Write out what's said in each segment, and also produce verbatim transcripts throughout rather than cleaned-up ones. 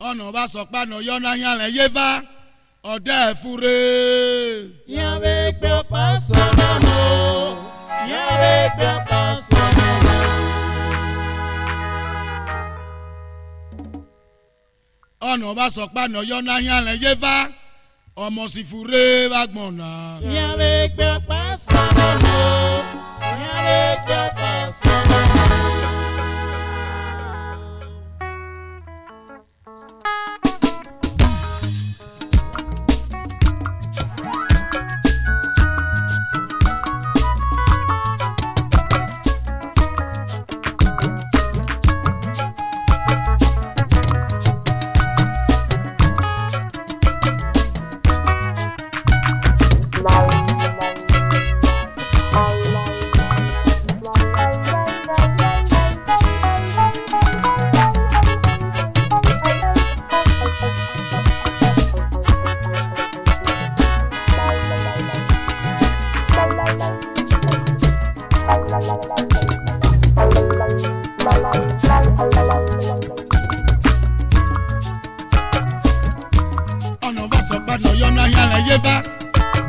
Ọnọ vbe asọkpa ne ọ yọ na hianlẹ ye eva, ọ de furre. Iran vbe gbe ọkpa sọnọ mẹ o, iran vbe gbe ọkpa sọnọ mẹ o. Ọnọ vbe asọkpa ne ọ yọ na hianlẹ ye eva, ọ must furre vbe agbọn na. Iran vbe gbe ọkpa sọnọ mẹ o, iran vbe gbe ọkpa sọnọ mẹ o. Ọnọ vbe asọkpa ne ọ yọ na hianlẹ ye eva,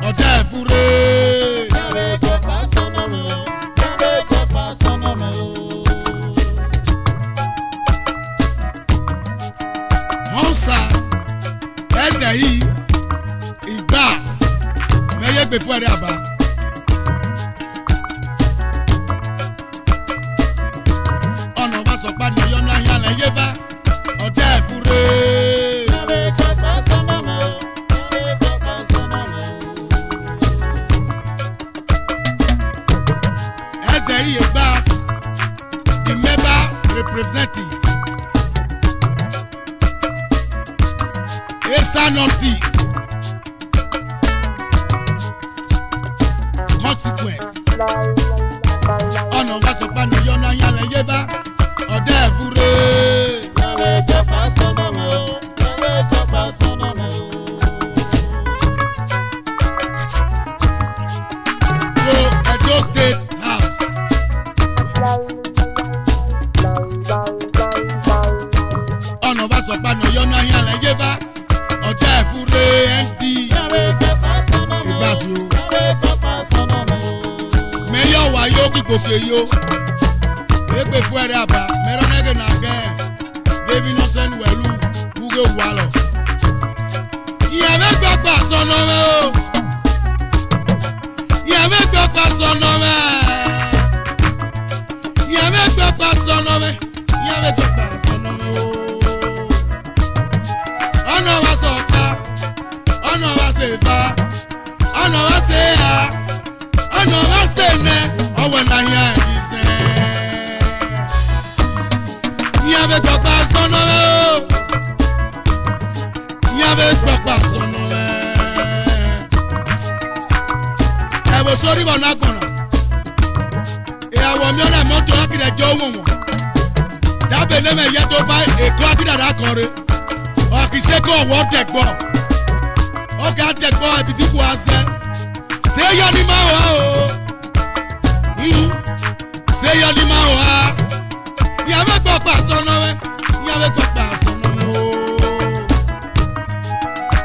ọ de furre. Họnsa, ẹzẹ yi, igbas, mẹ ye gbe fue rre aba. Ọnọ vbe asọkpa ne ọ yọ na hianlẹ ye eva, ọ de furre. Ẹzẹ yi egbas, the member representative, Esa North East constituency. Ọnọ vbe asọkpa ne ọ yọ na hianlẹ ye eva, ọ de furre. To Edo State House. Ọnọ vbe asọkpa ne ọ yọ na hianlẹ ye eva, ọ de furre N D. Igbas o. Mẹ yọ wa yo ki gboke yo. Egbe fue rre aba, mẹ rọ nẹghe na gẹ. David Nelson Welu, ughe wa lọ. Iran vbe gbe ọkpa sọnọ mwẹ o. Iran vbe gbe ọkpa sọnọ mwẹ. Iran vbe gbe ọkpa sọnọ mwẹ. Iran vbe gbe ọkpa sọnọ mwẹ o. Ọnọ vbe asọkpa, ọnọ vbe asẹfa, ọnọ vbe asẹha, ọnọ vbe asẹnẹ, ọ wẹ na hian yi sẹ. Iran vbe gbe ọkpa sọnọ mwẹ o. Iran vbe gbe ọkpa sọnọ mwẹ. Ẹvbo sori vbe ọ na gbọnna. Eha wọ miẹn ọna, mọto a kidẹ jẹ owọnwọn. Dabe ne mẹ ye do va eko a kidada kọre. Ọ ki se ko wọ dẹgbọ. Ọ ka dẹgbọ ebibi kua zẹ. Se yọ ni ma wa o. Hmm. Se yọ ni ma wa. Iran vbe gbe ọkpa sọnọ mwẹ. Iran vbe gbe ọkpa sọnọ mwẹ o.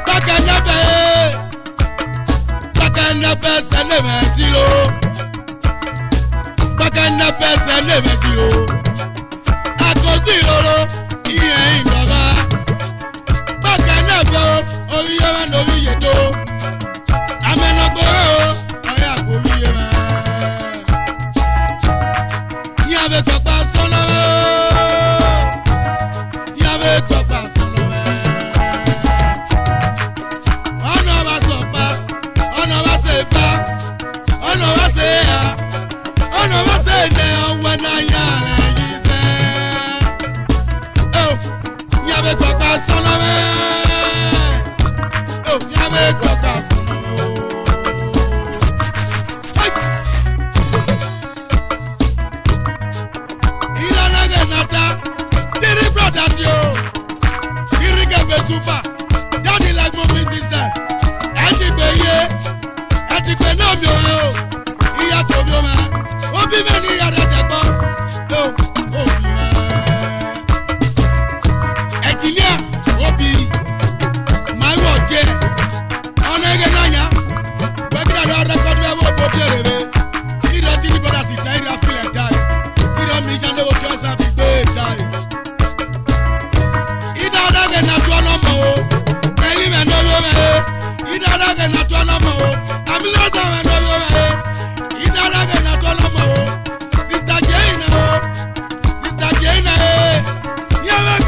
Kpakẹ nẹbẹ e. Kpakẹ nẹbẹ sẹ ne mwẹ silo. Kpakẹ nẹbẹ sẹ ne mwẹ silo. Akozi roro, iran i nọ gha. Kpakẹ nẹbẹ o, ovbi ye mwa ne ovbi ye do. Amẹ ne ọ gbe ore o, ọ ya gbe ovbi ye mwa. Iran vbe gbe ọkpa sọnọ mwẹ o. Iran vbe gbe ọkpa sọnọ mwẹ. Ọnọ vbe asọkpa, ọnọ vbe asẹfa, ọnọ vbe asẹha, ọnọ vbe asẹnẹ, ọ wẹ na ya rẹ yi sẹ. Eo, iran vbe gbe ọkpa sọnọ mwẹ. Eo, iran vbe gbe ọkpa sọnọ mwẹ o. Hey! Iran na ghe na ta, three brothers yo. Irigegbe super, daddy like mommy sister. Ẹtigbe ye, ẹtigbe na miẹn ọnrẹn o. Iya to miẹn ọnrẹn, obi mwẹ ne iya rre dẹgbọ. O, obi mwẹ. Engineer, o Sister Jane, oh. Sister Jane, eh.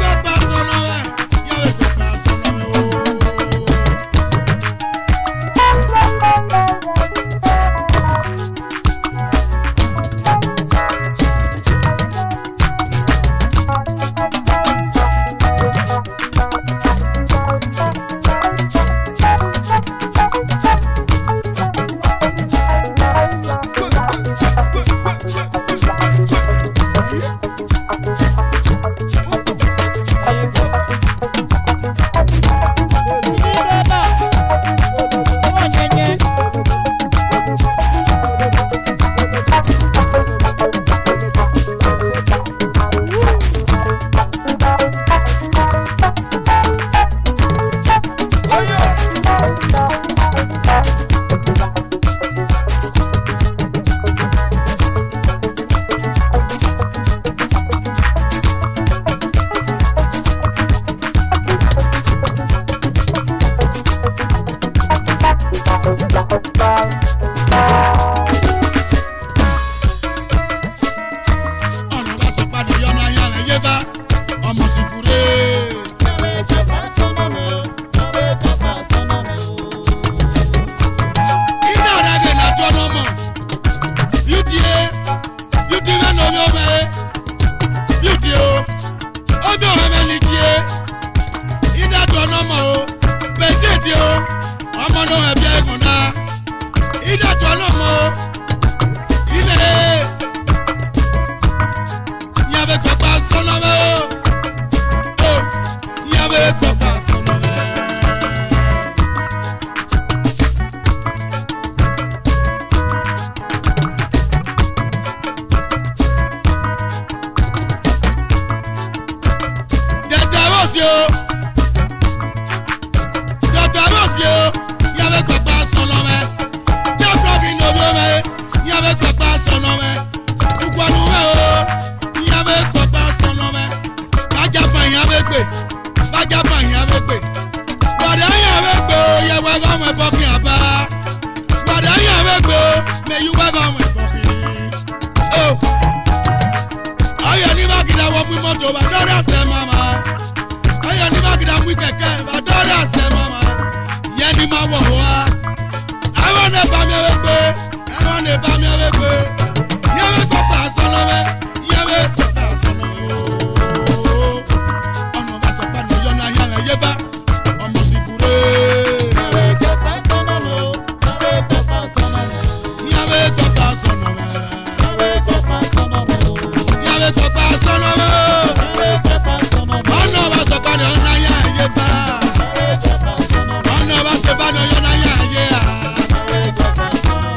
Ọnọ vbe asọkpa ne ọ yọ ne a yan lẹ ye eva, ọmọ Sifure. Ina rẹ ghe na tuẹ ne ọmọ. Beauty e, Beauty mwẹ ne ovbi ọmọ e. Beauty o, ovbi ọmọ mwẹ ni die. Ina tuẹ ne ọmọ o, Patient o, ọmọ ne ọ mwẹ biẹ eghọn na. Ina tuẹ ne ọmọ o, ine e. Iran vbe kpakpa sẹ ọnọ mwẹ o. O, iran vbe kpakpa sẹ ọnọ mwẹ. Dẹdẹ vbe osio, dẹdẹ vbe osio, iran vbe kpakpa sẹ ọnọ mwẹ. Dẹdẹ vbe ovbi ọmọ mwẹ, iran vbe kpakpa sẹ ọnọ mwẹ. Uguanu mwẹ o, iran vbe kpakpa sẹ ọnọ mwẹ. Vbe Japan iran vbe gbe, vbe Japan iran vbe gbe. Wa rẹ iran vbe gbe o, ye wẹ gha mwẹ bọkhin aba. Wa rẹ iran vbe gbe o, mẹ yu wẹ gha mwẹ bọkhin. O. Ọyẹ ne ima ghi da wọ mu imoto vbe adọrẹ asẹ mama. Ọyẹ ne ima ghi da mu ikẹkẹ vbe adọrẹ asẹ mama. Yẹ ne ima wọ hua. Avbe ne ba miẹn vbe gbe, avbe ne ba miẹn vbe gbe. Iran vbe kpakpa sẹ ọnọ mwẹ, iran vbe kpakpa sẹ ọnọ mwẹ o. Ọnọ vbe asọkpa ne ọ yọ ne a yan lẹ ye eva, ọmọ Sifure. Iran vbe kpakpa sẹ ọnọ mwẹ o, iran vbe kpakpa sẹ ọnọ mwẹ. Iran vbe kpakpa sẹ ọnọ mwẹ. Iran vbe kpakpa sẹ ọnọ mwẹ o. Iran vbe kpakpa sẹ ọnọ mwẹ. Ọnọ vbe asọkpa ne ọ na yan ye eva. Iran vbe kpakpa sẹ ọnọ mwẹ. Ọnọ vbe asọkpa ne ọ yọ ne a yan ye a. Iran vbe kpakpa sẹ ọnọ mwẹ.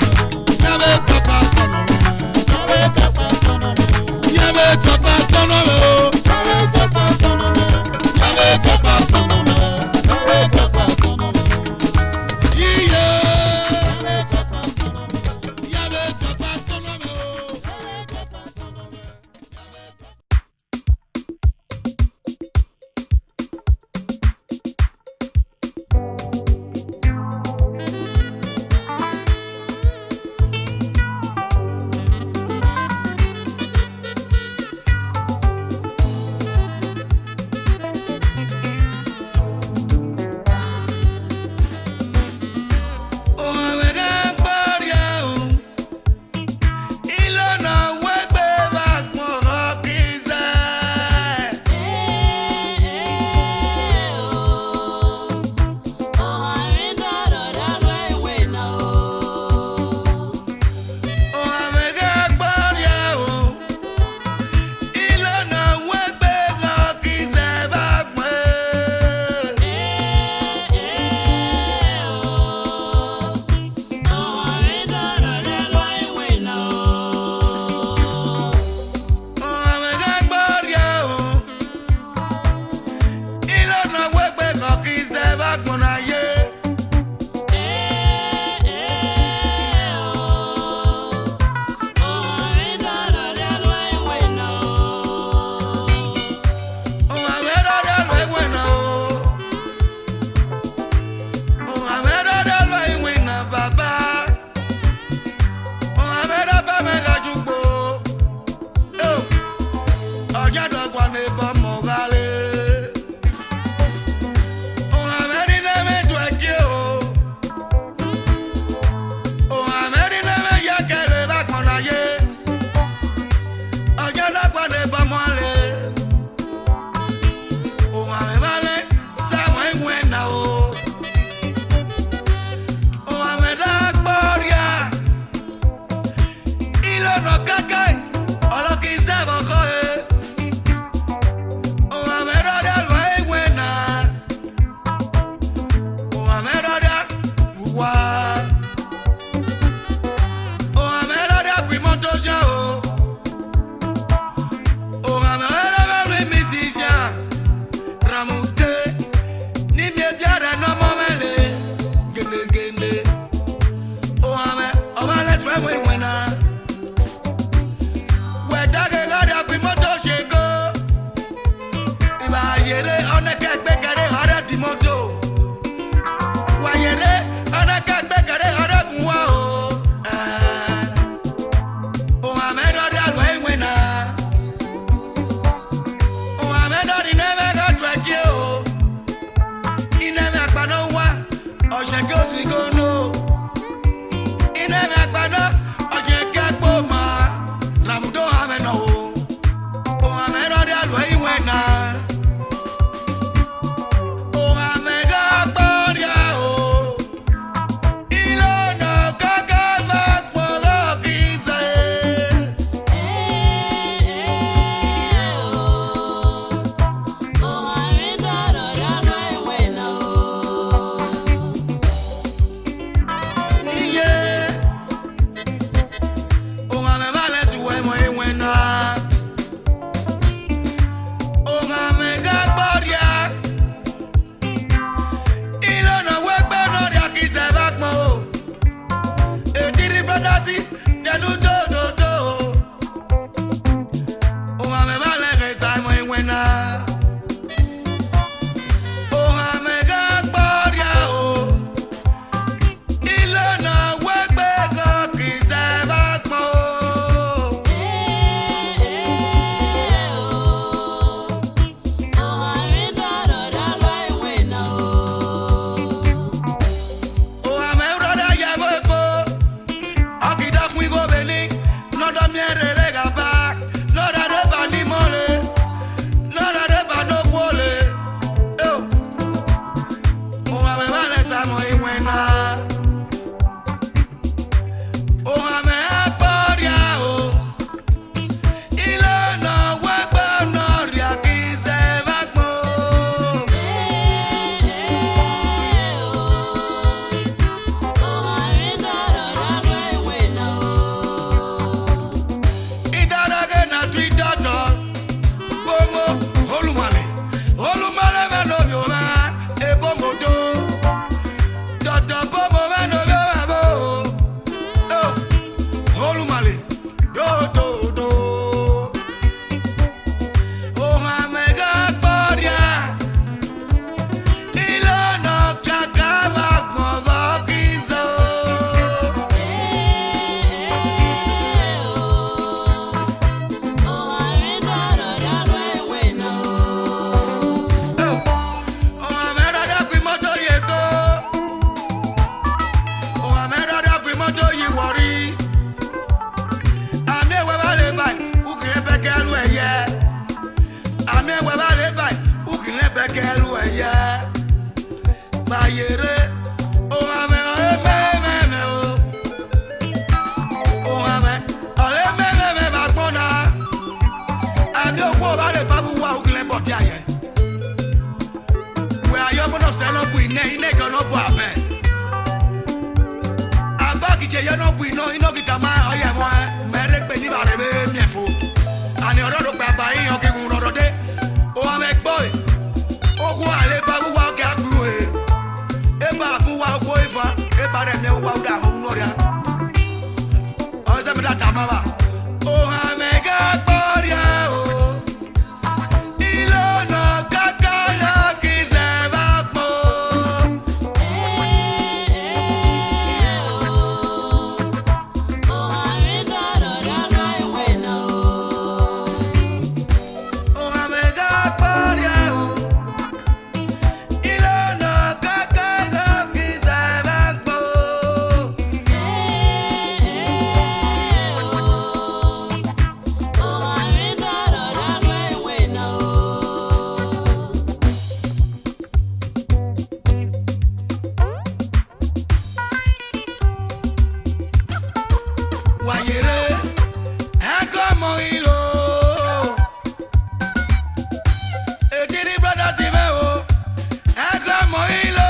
Ni miẹn ebia rẹ ne ọmọ mwẹ le, gele gele. Ohanmwẹ, ọ ma lẹ suẹn wẹ iwẹnna. Wẹ daghe gha rria gu imoto sheko. I vba yerre, ọ nẹkẹ egbe kẹre họrhẹ di imoto. Wa yerre, ọ nẹkẹ egbe kẹre họrhẹ gun uwa o. Eh. Ohanmwẹ rhọrhia ruẹ iwẹnna. Ohanmwẹ nọ rhie ne mwẹ gha tuẹ gie o. Inẹ mwẹ akpa nọ wa, ọ jẹn gie osigho no. Inẹ mwẹ akpa nọ, ọ jẹn gie akpo ma. Lamudo ohanmwẹ nọ o. Ohanmwẹ rhọrhia ruẹ iwẹnna. Ohanmwẹ gha gboria o. Ilo nọ kaka va kpọghọ ki zẹ. Iye. Ohanmwẹ mha lẹ suẹn wẹ iwẹnna. Ohanmwẹ gha gboria. Ilo nọ wegbe nọ rhia ki zẹ vbe agbọn o. Etiri brothers, de lu do do do. Ohanmwẹ mha lẹ ghẹ Simon iwẹnna. Ohanmwẹ gha gboria o. Ilo nọ wegbe gha ki zẹ vbe agbọn o. Ohanmwẹ rhọrhia ye ẹvbo ebo, ọ ghi dọ khuan igho vbene, ne ọ dọ miẹn rere gha ba, ne ọ rha rre ba ne imọ re, ne ọ rha rre ba ne okhuo re. Eo, Ohanmwẹ mha lẹ Simon iwẹnna. Ohanmwẹ gha gboria o. Ilo nọ wegbe nọ rhia ki zẹ vbe agbọn. I da raghe na tui dọtọ, Pomo Olumale, Olumale mwẹ ne ovbi omwa, Ebomodo. Dọtọ Pomo mwẹ ne ovbi omwa bho. Oh, Olumale, do, do, do. Ohanmwẹ gha gboria. Ilo nọ kaka va gbọn zọ ki zọ. Ohanmwẹ rhọrhia gu imoto ye Eko. Ohanmwẹ rhọrhia gu imoto ye Warri. Amie wẹ vba le ba, u ghi lẹ bẹkẹ lu ẹyẹ. Amie wẹ vba le ba, u ghi lẹ bẹkẹ lu ẹyẹ. Vba yerre, Ohanmwẹ ọre mẹ, mẹ, mẹ o. Ohanmwẹ ọre mẹ, mẹ, mẹ vbe agbọn na. Amie okhuo vba le ba vbe uwa, u ghi lẹ bọ dia yẹ. Wẹ a ye ọmọ nọ sẹ nọ bu inẹ, inẹ ghe nọ bu abẹ. Aba ghi je ye nọ bu inọ, inọ ghi tama ọye ẹmwẹ, mẹ rhe gbe ni vba rhe vbe miẹn fo. Ani ọrọ rokpia ba iran ghi ghun rhọrhọ de. Ohanmwẹ gbe ọe. Okhuo a le ba vbe uwa, ọ ghi a gbe ru ẹre. Eba vbe uwa okhuo eva, eba rẹ miẹn uwa u da họn unu ọria. Ọ zẹ mẹ da tama vba. Ohanmwẹ gha gboria o. Ilo nọ kaka ya ki zẹ vbe agbọn. Ohanmwẹ gha gboria o. Ilo nọ kaka ya ki zẹ vbe agbọn. Wa yerre, ẹgọ ọmọ ghi lo. Etiri brothers mwẹ o, ẹgọ ọmọ ghi lo.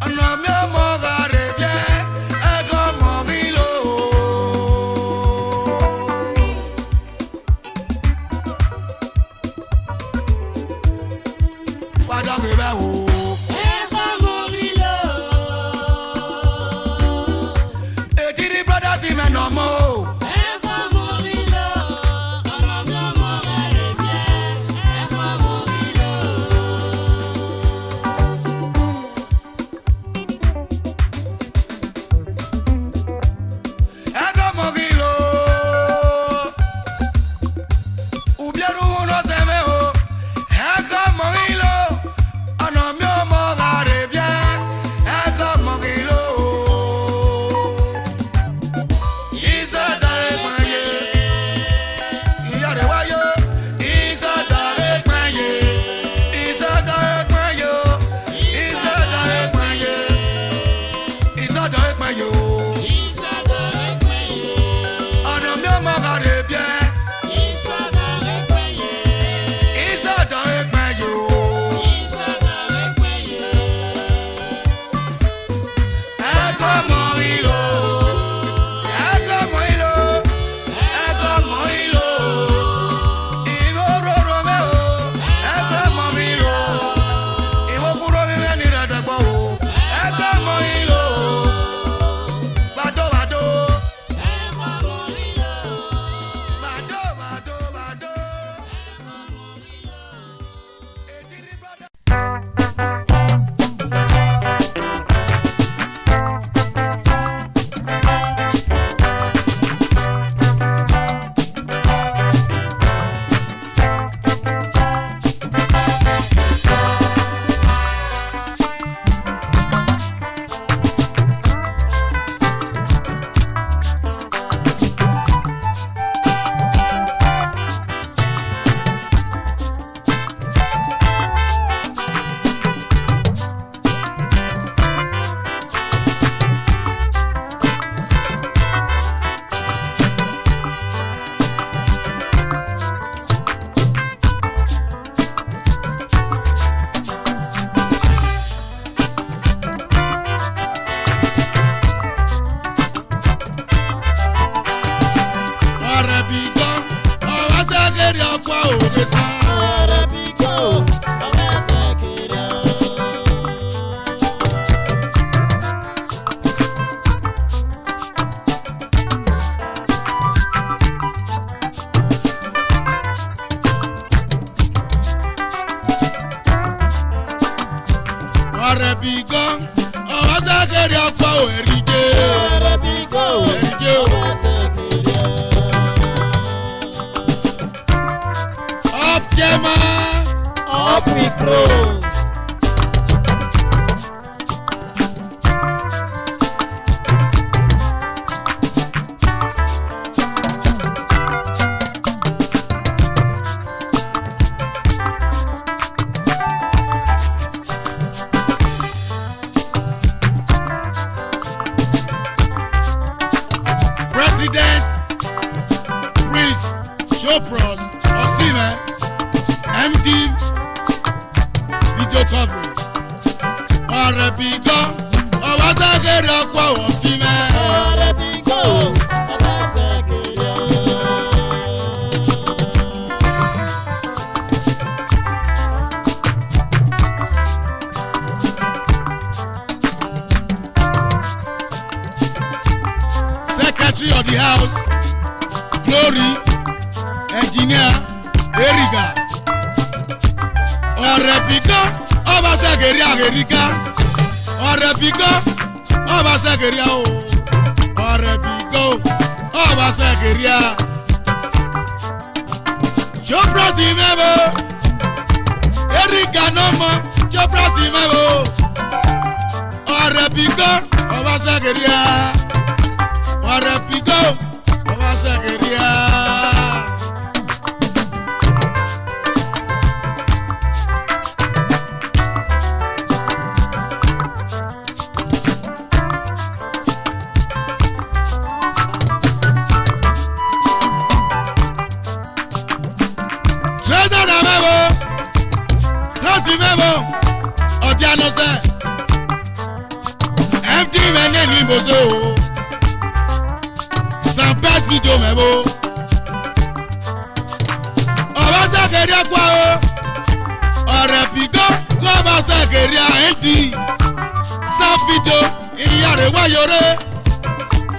Ọnọ miẹn ọmọ gha rre biẹ, ẹgọ ọmọ ghi lo. Wa dọghe vbe o. Ọmọ o. Ẹgọ ọmọ ghi lo. Ubiẹnu wu nọ zẹ mwẹ o. Ẹgọ ọmọ ghi lo. Ọna miẹn ọmọ gha rre biẹ. Ẹgọ ọmọ ghi lo. Isada ekpẹn ye. Iyare wa yo. Isada ekpẹn ye. Isada ekpẹn yo. Isada ekpẹn ye. Isada ekpẹn yo. Ọna miẹn ọmọ gha rre biẹ. Isada ekpẹn yo. Ẹgọ ọmọ ghi lo. Ẹgọ ọmọ ghi lo. Ẹgọ ọmọ ghi lo. Ivbi ororo mwẹ o. Ẹgọ ọmọ ghi lo. Ivbi okhuo mwẹ ni rre dagba o. Ẹgọ ọmọ ghi lo. Vbado, vbado. Vbado, vbado, vbado. Ọrẹbigọ, ọ wa sẹ ghe rrie ọkua ore sa. Ọrẹbigọ, ọ wa sẹ ghe rrie. Ọrẹbigọ, ọ wa sẹ ghe rrie ọkua o, ẹrije. Ọrẹbigọ, ẹrije o. Ọ wa sẹ ghe rrie. Up Chema, up we grow. President Prince Showbroz Osimhen, M D, video coverage. Ọrẹbigọ, ọ wa sẹ ghe rrie ọkua o Osimhen. Ọrẹbigọ, ọ wa sẹ ghe rrie. Secretary of the House, Glory, Engineer Eriga. Ọrẹbigọ, ọ wa sẹ ghe rrie, a ghe rrie ga. Ọrẹbigọ, ọ wa sẹ ghe rrie o. Ọrẹbigọ, ọ wa sẹ ghe rrie. Showbroz mwẹ vbo, Eriga nọ mọ, Showbroz mwẹ vbo. Ọrẹbigọ, ọ wa sẹ ghe rrie. Ọrẹbigọ, ọ wa sẹ ghe rrie. Treasurer mwẹ vbo, Sesi mwẹ vbo, Ọdianọzẹ, M D mwẹ nẹ ni mozo, Sam Best Video mwẹ vbo. Ọ wa sẹ ghe rrie ọkua o, Ọrẹbigọ, ọ wa sẹ ghe rrie, M D, Sam Video, iyare wa yo rre,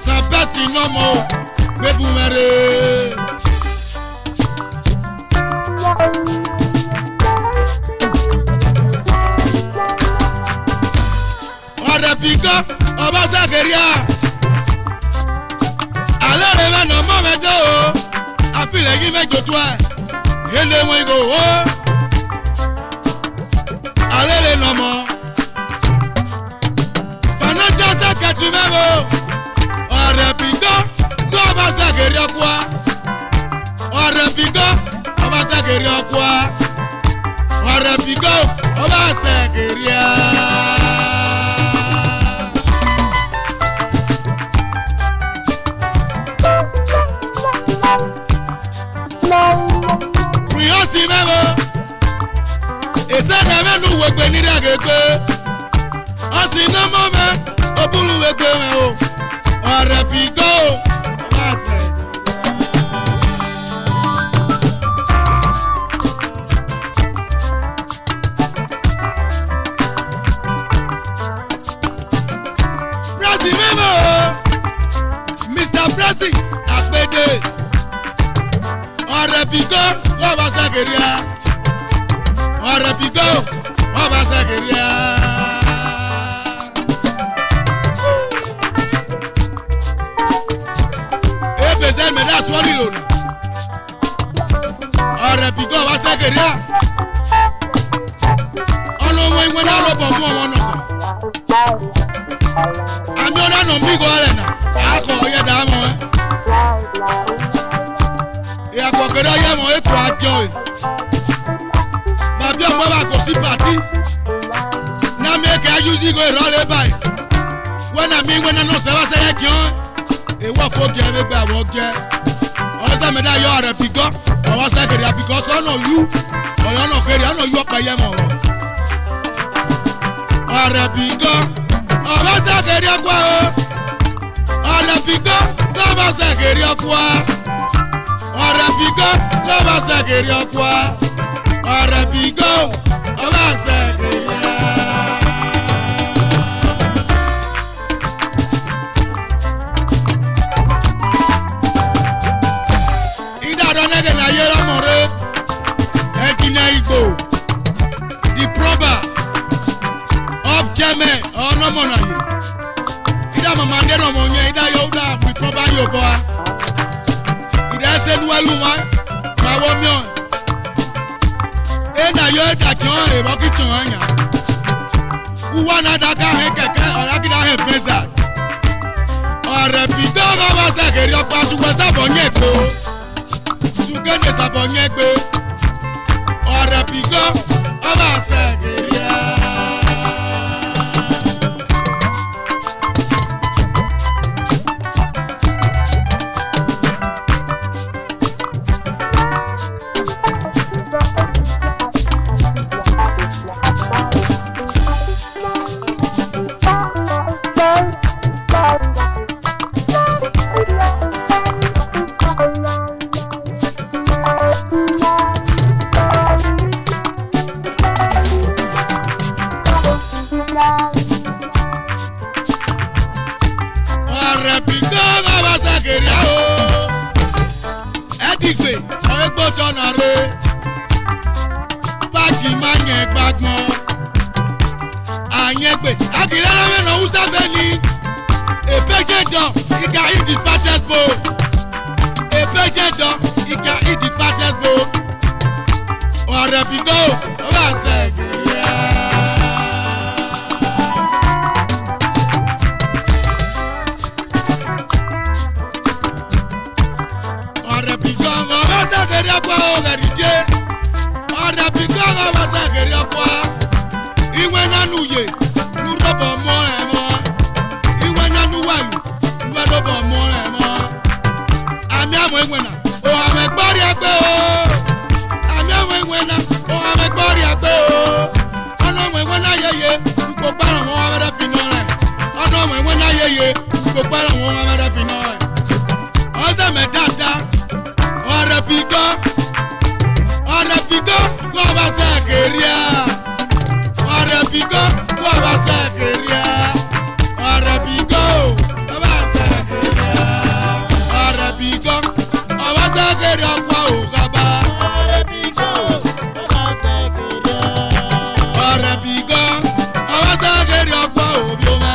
Sam Best nọ mọ. Ọrẹpigọ, Ọbasakeria. Alere mwẹ ne ọmọ mwẹ do o, a file yi mwẹ jotuẹ, ele wọn igho o. Alere ne ọmọ. Financial secretary mwẹ o, Ọrẹpigọ, Ọbasakeria kua. Ọrẹpigọ, Ọbasakeria kua. Ọrẹpigọ, Ọbasakeria. Ruyọsi mẹvbo. Esẹdẹ mwẹ ne uwegbe ni rria ghe egbe. Ọsi ne ọmọ mwẹ, obulu vbe egbe mwẹ o. Ọrẹpigọ o. Ọbasakeria. Presi mẹvbo o. Mister Presi Akpede. Ọrẹpigọ, Ọbasakeria. Ọrẹpigọ, Ọbasakeria. Ebezẹ mẹ da suọ ni lona. Ọrẹpigọ, Ọbasakeria. Ọnọmọ iwẹn na robọ mu ọmọ nọ sẹ. Amẹ ọna nọ mighọ ẹre na, a khọ ọ ye da mọ ẹn. Eagbọkere ọ ye mọ eku ajọ e. Babiọkpọ vbe ko si party. Na mẹ ke a use igho erọ re ba e. Wẹ na miẹn iwẹn na nọ sẹ vbe a sẹ ye giẹn ọẹn. Ewọ fo giẹ vbe egbe avọ giẹ. Ọ zẹ mẹ da yọ Ọrẹpigọ, Ọbasakeria, because ọ nọ yu, ọ nọ kherriọ, ọ nọ yu ọkpa ye mọ vbọ. Ọrẹpigọ, Ọbasakeria kua o. Ọrẹpigọ, Ọbasakeria kua. Ọrẹpigọ, Ọbasakeria kua. Ọrẹpigọ, Ọbasakeria. Idarọ nẹghẹ ne a ye re ọmọ rre, Engineer Igbo, the proper up chairman, ọ nọ ọmọ na ye. Ida mama ne rọmọ yẹn, ida yo, uda we proper yo bọ a. Ida ẹse ne uwẹ lu wan, ma wọ miẹn ọẹn. Ena yo da chọn, emọ ki chọn anya. Uwa na da ka hẹn kẹkẹ, ọ na ki da hẹn fẹnsa. Ọrẹpigọ, Ọbasakeria kua, suwẹ sabọ yẹn gbe o. Sukene sabọ yẹn gbe. Ọrẹpigọ, Ọbasakeria. Ọrẹpigọ, Ọbasakeria o. Ẹdẹgbe, ọ gbe otọ na rre. Baki ma yẹn gbagbọn. Ayẹn gbe, a ghi rre ẹmwẹ ne ọ wu sa vbẹ ni. A patient dog, he can eat the fattest bone. A patient dog, he can eat the fattest bone. Ọrẹpigọ, Ọbasakeria. Ọrẹpigọ, Ọbasakeria kua o, ghẹ rhie. Ọrẹpigọ, Ọbasakeria kua. Iwẹn na ne u ye, ne u robọ mu ọnrẹn mwa. Iwẹn na ne u wa lu, ne u wa robọ mu ọnrẹn mwa. Amia mọ iwẹn na, ohanmwẹ gba rria gbe o. Amia mọ iwẹn na, ohanmwẹ gba rria gbe o. Ọ nọ mọ iwẹn na yeye, ukpokpa rọnmwẹ ọmwa mwẹ rẹ fi nọ rẹn. Ọ nọ mọ iwẹn na yeye, ukpokpa rọnmwẹ ọmwa mwẹ rẹ fi nọ rẹn. Ọ zẹ mẹ dada, Ọrẹpigọ, Ọrẹpigọ, kọ Ọbasakeria. Ọrẹpigọ, kọ Ọbasakeria. Ọrẹpigọ, Ọbasakeria. Ọrẹpigọ, Ọbasakeria kua oghaba. Ọrẹpigọ, Ọbasakeria. Ọrẹpigọ, Ọbasakeria kua ovbi omwa.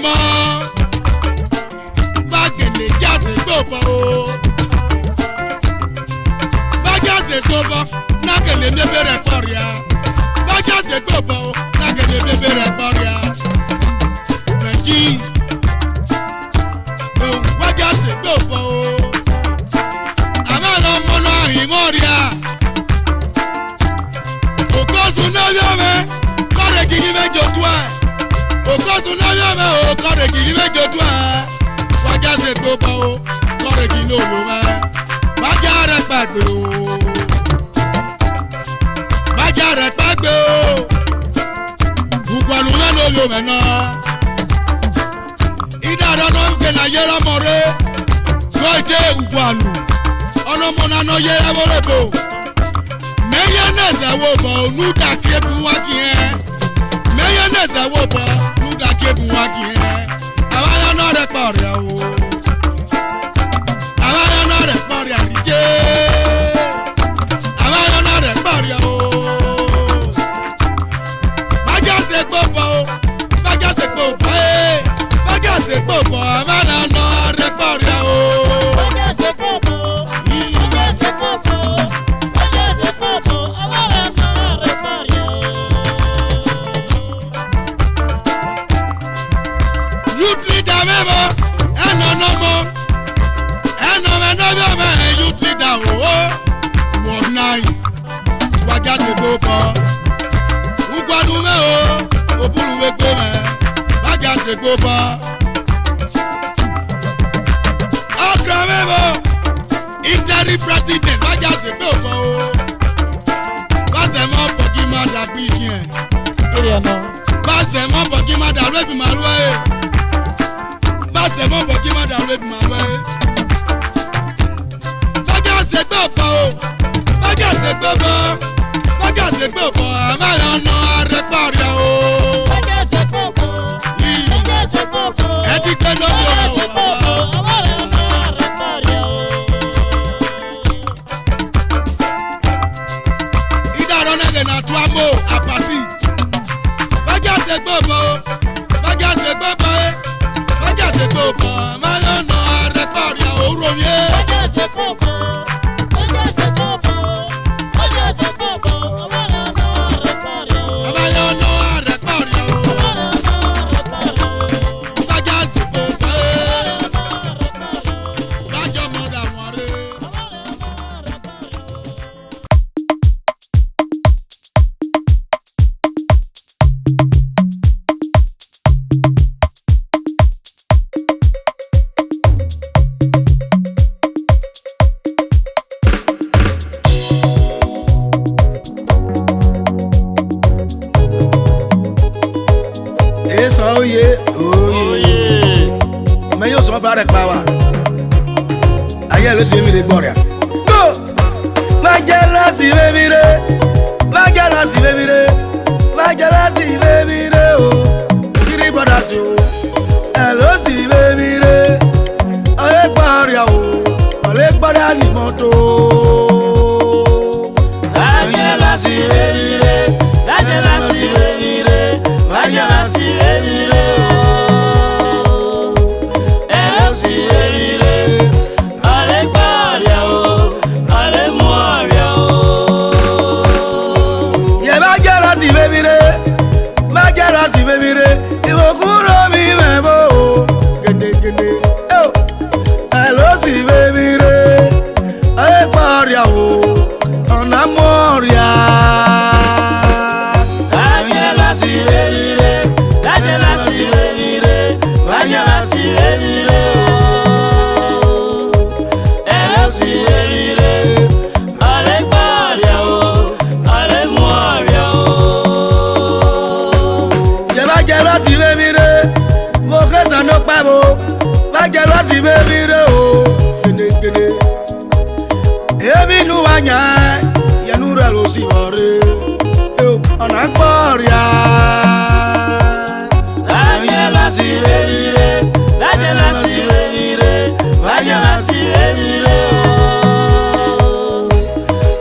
Mọ, bha gele ya ze gbe obọ o. Bha ya ze gbe obọ, na gele miebe rẹ ẹkpọ ria. Bha ya ze gbe obọ o, na gele miebe rẹ ẹkpọ ria. Mẹji, wa ya ze gbe obọ o. Amẹ ne ọmọ na hin mwẹ ria. Okosu ne ovbi ọmọ, kọre gigi mwẹ jotuẹ. Okosu ne ovbi ọmọ o, kọre gigi mwẹ jotuẹ. Wa ya ze gbe obọ o, kọre gigi ne ovbi ọmọ. Bha ya rẹ ẹkpa gbe o. Bha ya rẹ ẹkpa gbe o. Uguanu mwẹ ne ovbi ọmọ nọ. Idaro nọ ke na yere ọmọ rre, so ite uguanu. Ọnọmọ na nọ yere ẹvbo rebo. Mẹ yẹ ne zẹ vbe obọ, ne u da kie bu wa gie. Mẹ yẹ ne zẹ vbe obọ, ne u da kie bu wa gie. Avbe aya na rẹ ẹkpọ ria o. Avbe aya na rẹ ẹkpọ ria rrie. Avbe aya na rẹ ẹkpọ ria o. Bha ya ze gbe obọ o, bha ya ze gbe obọ e, bha ya ze gbe obọ, avbe aya na rẹ ẹkpọ ria o. Youth leader mwẹ vbọ, ẹnọ nọ mọ, ẹnọ mwẹ ne ovbi ọmọ, youth leader o, wọ nai. Wa ya ze gbe obọ. Uguanu mwẹ o, oburu vbe gbe mwẹ. Wa ya ze gbe obọ. Ọkra mwẹ vbo, interim president, wa ya ze gbe obọ o. Wa zẹ mọ bọgi ma da gbi ishiẹn. Area nọ. Wa zẹ mọ bọgi ma da rue bi ma rue. Wa zẹ mọ bọgi ma da rue bi ma rue. Bha ya ze gbe obọ o. Bha ya ze gbe obọ. Bha ya ze gbe obọ. Avbe aya na rẹ ẹkpọ ria o. Ii. Ẹ ti gbe ne ovbi ọmọ. Idaro nẹghe na tua mo apasi. Bha ya ze gbe obọ. Bha ya ze gbe obọ e. Bha ya ze gbe obọ. Avbe aya na rẹ ẹkpọ ria o, urovie. Avbe aya na rẹ ẹkpọ ria o. Bha ya ze gbe obọ e. Bha ya ọmọ da wanre. Esa oye, oye. Oye. Mẹ yo sọ ba rẹ kpa wa. Ayé ló sì mí lè gbọ́ rẹ̀. Go! Majealousy baby re, majealousy baby re, majealousy baby re o. Three brothers o, jealousy baby re. Ọ̀rẹ́ gbọ́ ọ̀rẹ́ o, ọ̀rẹ́ gbọ́ dá ní mọ́tò. Majealousy baby re, majealousy baby re, majealousy baby re o. Jealousy baby re. Ọ̀rẹ́ gbọ́ ọ̀rẹ́ o, ọ̀rẹ́ mú ọ̀rẹ́ o. Yẹ majealousy baby re, majealousy baby re, ìwòkúrò mi mẹ́bọ̀ o, gèdègèdè. Jealousy baby re, ọ̀rẹ́ gbọ́ ọ̀rẹ́ o, ọ̀nà mú ọ̀rẹ́. Majealousy baby re, majealousy baby re, majealousy baby re o. Jealousy baby re, ọ̀rẹ́ gbọ́ ọ̀rẹ́ o, ọ̀rẹ́ mú ọ̀rẹ́ o. Yẹ majealousy baby re, mo kẹsàn-án ló pẹ́ bo, majealousy baby re o, gèdègèdè. Èmi nu wa nya, yẹ nu rẹ lọ sí ọ̀rẹ́, ọ̀nà gbọ́ ọ̀rẹ́. Majealousy baby re, majealousy baby re, majealousy baby re o.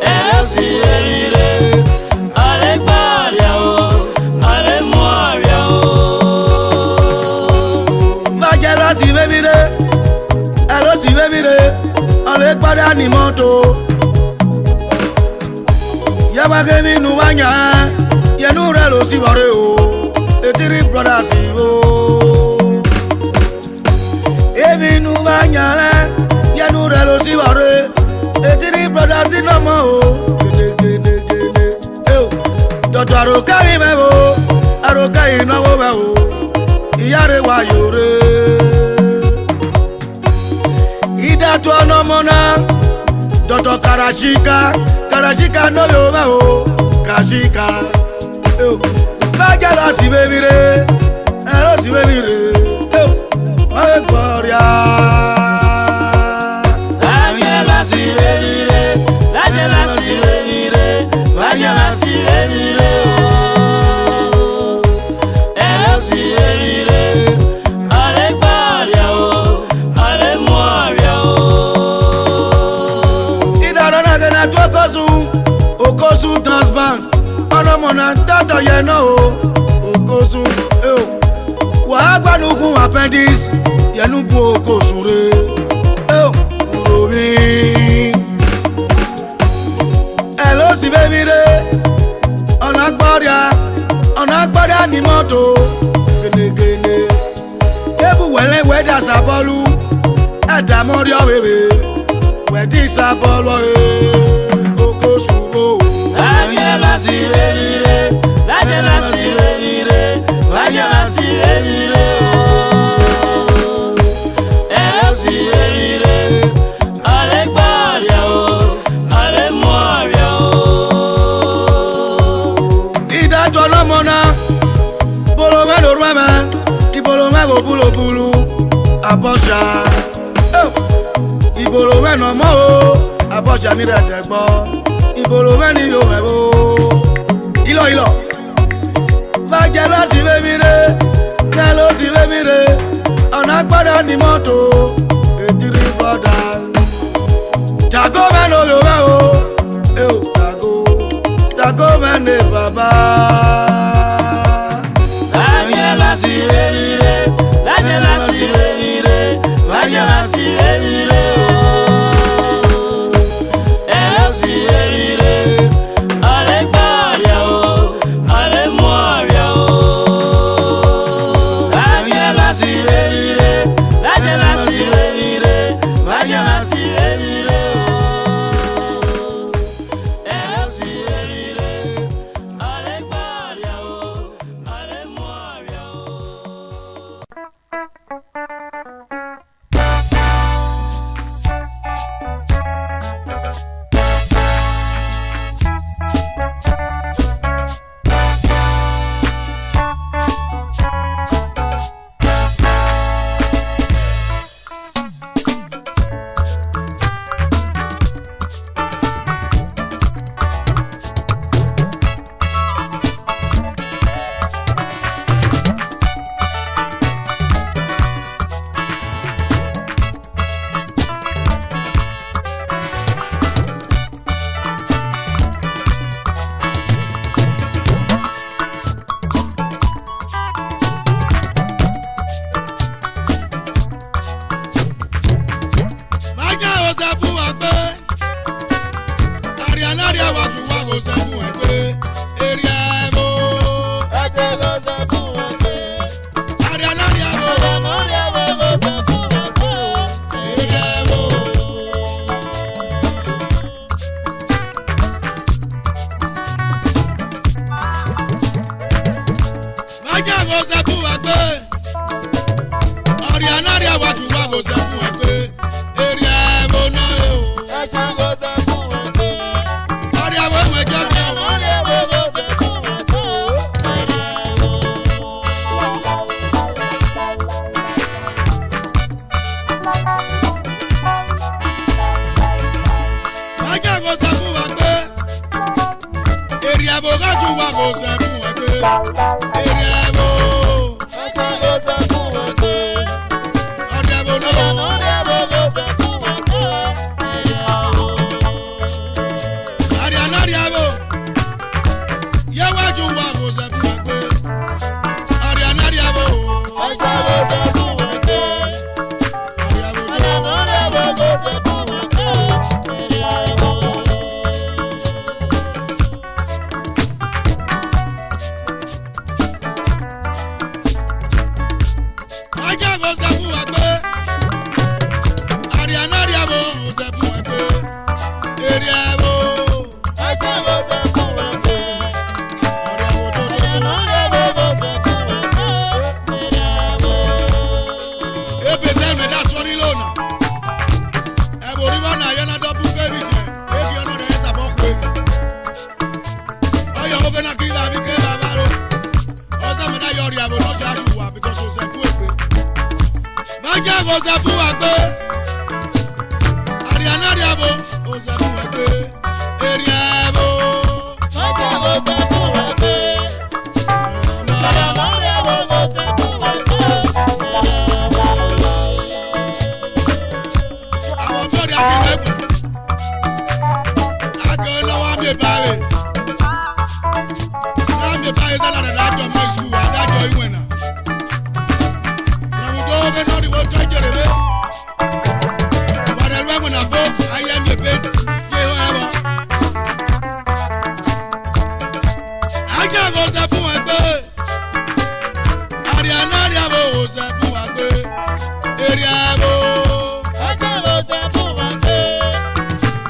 Jealousy baby re, ọ̀rẹ́ gbọ́ ọ̀rẹ́ o, ọ̀rẹ́ mú ọ̀rẹ́ o. ni moto. Ya wa ghe emwi ne uwa yan, ye ne u rre ẹlẹ osivbọ rre o. E three brothers o. Emwi ne uwa yan rre, ye ne u rre ẹlẹ osivbọ rre. E three brothers nọ mọ o. Gene, gene, gene. Eo, dọdọ Aroka ghi mwẹ o, Aroka ghi nọ gho mwẹ o, I ya rre wa yo rre. I da tuẹ ne ọmọ na, dọdọ Karashika, Karashika ne ovbi mwẹ o, Kashika. Eo, va jealous vbe emwi rre, ẹlẹ osi vbe emwi rre, eo, wa ghe kpọria. Va jealous vbe emwi rre, va jealous vbe emwi rre, va jealous vbe emwi rre o. Ẹlẹ osi vbe emwi rre, a le gba ọria o, a le mu ọria o. I da rọ na ghe na tuẹ Okosun, Okosun Trans Bank. Ọnọmọ na dọdọ ye nọ o, Okosun, eo. Wa gba ne u gun appendix, ye ne u gun Okosun rre. Eo, ovbi. Ẹlẹ osi vbe emwi rre, ọ na gba ọria, ọ na gba ọria ni moto, gene gene. Ebu wẹ rẹn wẹ da sabọlu, ẹdamọ rriọ vbevbe, wẹ di sabọlu ọre, Okosun o. Va jealous vbe emwi rre, va jealous vbe emwi rre, va jealous vbe emwi rre o. Ẹlẹ osi vbe emwi rre, a le gba ọria o, a le mu ọria o. I da tuẹ ọnọmọ na, ibolo mwẹ ne orhuẹn mwẹ, ibolo mwẹ gho bulobulu, Abọsa. Eo, ibolo mwẹ ne ọmọ o, Abọsa ni rre ẹdẹgbọ, ibolo mwẹ ni yo mwẹ o. Ilọ, ilọ. Va jealous vbe emwi rre, jealous vbe emwi rre, ọ na gba ọria ni moto, e three brothers. Tago mwẹ ne ovbi mwẹ o, eo, tago, tago mwẹ ne baba. Va jealous vbe emwi rre, va jealous vbe emwi rre, va jealous vbe emwi rre o. Ẹlẹ osi vbe emwi rre, a le gba ọria o, a le mu ọria o. Va jealous vbe emwi rre, va jealous vbe emwi rre, va jealous vbe emwi rre o. Ẹlẹ osi vbe emwi rre, a le gba ọria o, a le mu ọria o. Maja Joseph wa gbe, aria na ria wa ju wa Joseph wa gbe, eria emo. Maja Joseph wa gbe, aria na ria wa, aria na ria wa Joseph wa gbe, eria emo. Maja Joseph wa gbe, aria na ria wa ju wa Joseph wa gbe, eria emo na e o. Maja Joseph wa gbe, aria wo mo je gbe o. Maja Joseph wa gbe, eria emo gha ju wa Joseph wa gbe, eria emo. Aria na ria emo. Ye wa ju wa Joseph wa gbe. Aria na ria emo. Aria emo. Aria na ria emo. Ozebugbe. Ariana Riabo, Ozebugbe. Eriabo. Abọbọrẹ akẹgbẹ́. Akẹ lọ wa miẹn ba re. Wa miẹn ba re, zẹ na da jọ mọ isu, a da jọ iwẹn na. Rẹwudo vbe nọ rhie vbe otọ iye rre vbe. Wa rhie ru ẹwẹn na fo, a ye miẹn ebe, fi ehọ ẹvbọ. A ya ghe Ozebugbe. Ariana Riabo, Ozebugbe. Eriabo.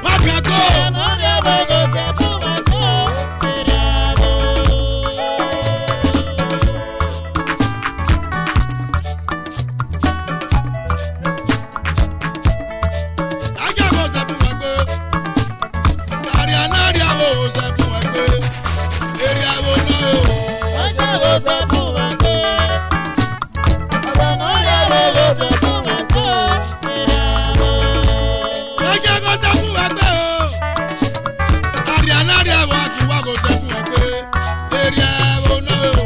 Wa biago. A ya ghe Ozebugbe. Ariana Riabo, Ozebugbe. Eriabo na o. A ya ghe Ozebugbe o. Ariana Riabo, a ki wa ghe Ozebugbe. Eriabo na o.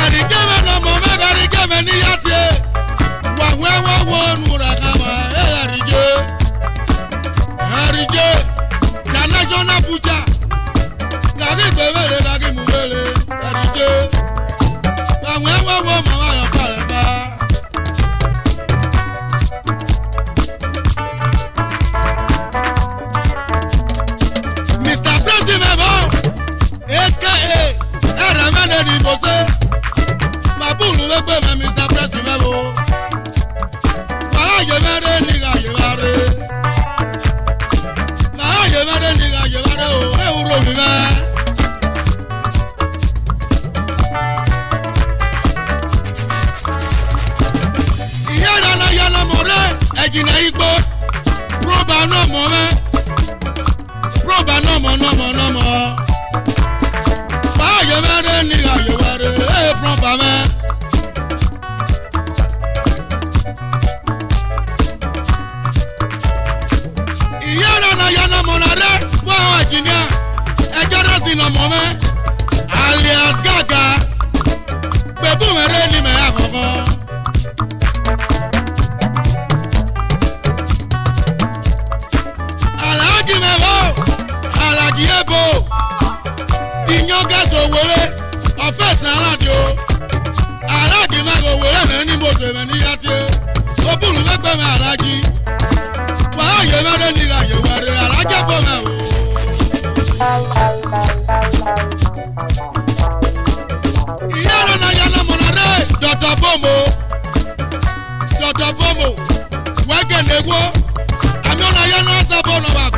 Ẹre gie mwẹ ne ọmọ mwẹ, gha rre gie mwẹ ne I ya tie. Wa wẹ ẹwọ wo ne u ra khama, e Ẹre gie. Ẹre gie, international butcher. Gha ghi gbe vbere, gha ghi mu vbere, Ẹre gie. Wa wẹ ẹwọ wo, ma mwa ya kpale ba. Mister Prezi mwẹ vbo, A K A Ẹrẹmẹde ni Mose. Ma bulu vbe egbe mwẹ, Mister Prezi mwẹ vbo. Wa gha ye mwẹ re ne I gha ye vba re. Wa gha ye mwẹ re ne I gha ye vba re o, e u ro vbi mwẹ. Iyẹn na ya ne ọmọ rre, ẹgi na i gbo. Proba ne ọmọ mwẹ. Proba ne ọmọ, ne ọmọ, ne ọmọ. Wa gha ye mwẹ re ne I gha ye vba re, e proba mwẹ. Iyẹn na ya ne ọmọ na rre, wa họ engineer, ẹjọ na si ne ọmọ mwẹ, alias Gaga, gbe bu mwẹ rre ne imẹ ya khọkhọ. Alhaji mwẹ vbo, Alhaji Ebo, Iyọnga so were, ọfẹsẹ Alhaji o. Alhaji mwẹ gho were mwẹ ni Mose mwẹ ni I ya tie. Obulu vbe egbe mwẹ Alhaji. Wa gha ye mwẹ re ne I gha ye vba re, Alhaji Ebo mwẹ o. Iyẹn na ya ne ọmọ na rre, Doctor Bomo. Doctor Bomo, wẹ gele wo. Amẹ ọna ya na Ozebugbe nọ wa